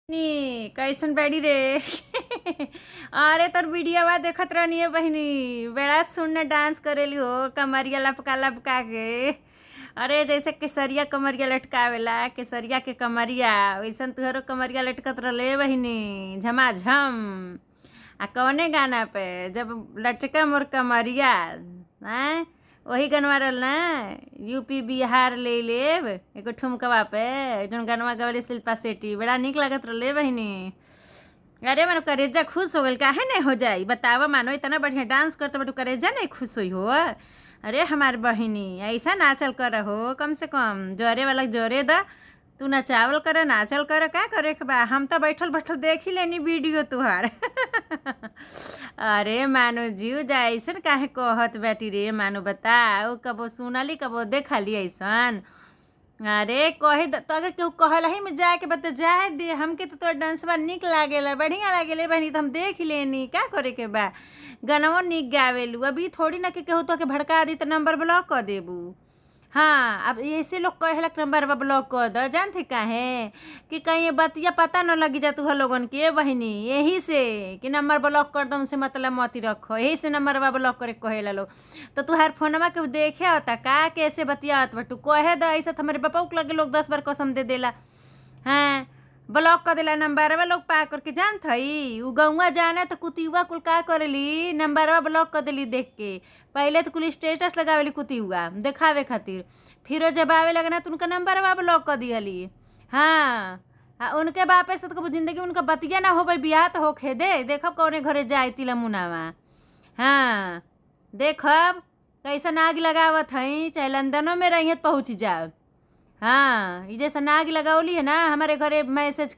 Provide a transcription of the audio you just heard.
नी कैसन बाड़ी रे। अरे तोर वीडियोवा देखत रहनी बहिनी, बड़ा सुन्नर डांस करेली हो कमरिया लपका लपका के। अरे जैसे केसरिया कमरिया लटकावेला, केसरिया के कमरिया वैसन तुहरो कमरिया लटकत रहले बहिनी झमाझम। आ कवने गाना पे जब लटका मोर कमरिया आँय, वही गनवा रहल ना, यूपी बिहार ले लेब एगो ठुमकवा पे जौन गनवा गवले शिल्पा शेट्टी, बड़ा निक लागत रहले बहिनी। अरे मानो करेजा खुश हो गइल, काहे नहीं हो जाई बतावा। मानो इतना बढ़िया डांस करत बाटू, करेजा नहीं खुश होई हो? अरे हमार बहिनी ऐसा नाचल कर हो, कम से कम जरे वाला जरे द, तू नचावल कर नाचल कर, का करे के बा। हम त बैठल बैठल देख ही लेनी वीडियो तुहार। अरे मानो जीव जा, ऐसन काहे कहत बाटी रे मानो, बताओ कबो सुनली कबो देखली ऐसन? अरे कहे त अगर केहू कहलही में जाए के बा त जाए दे, हमके त तोहर डांसवा निक लागेला, बढ़िया लागेला बहिनी, त हम देख लेनी, का करे के बा। गनवो निक गावेलू, अभी थोड़ी ना कि केहू तोहके भड़का दी त नंबर ब्लॉक क देबू। हाँ, अब ऐसे लोग कहेला नंबरवा ब्लॉक कर द, जानथे काहे कि कहीं बतिया पता न लगी जा तुहर लोगन के बहिनी, यही से कि नंबर ब्लॉक कर दम से मतलब मत रखो, यही से नंबरवा ब्लॉक करे कहेला लोग। तो तुहार फोनवा केहू देखे होता का कैसे बतियात बटू, कहे द ऐसे त हमारे बपऊ के लगे लोग 10 बार कसम दे देला। हाँ, ब्लॉक कर देला नंबरवा लोग पा करके, जानत हई उ गौवा जाना त कुतियुआ कुल का करेली, नंबरवा ब्लॉक कर देली देख के। पहिले त कुल स्टेटस लगावेली कुतियुआ देखावे खातिर, फिरो जब आवे लगना त उनका नंबरवा ब्लॉक कर दिहली। हाँ, आ उनके बापे से त कबो जिंदगी उनका बतिया ना होबै, बियाह त होखे दे, देखब कौने घरे जाए तिला मुनावा। हाँ, देखब कैसन आग लगावत हई, चाहे लंदनो में रहिए त पहुँच जाब। हाँ, ई जैसन आग लगौली है ना हमारे घरे मैसेज।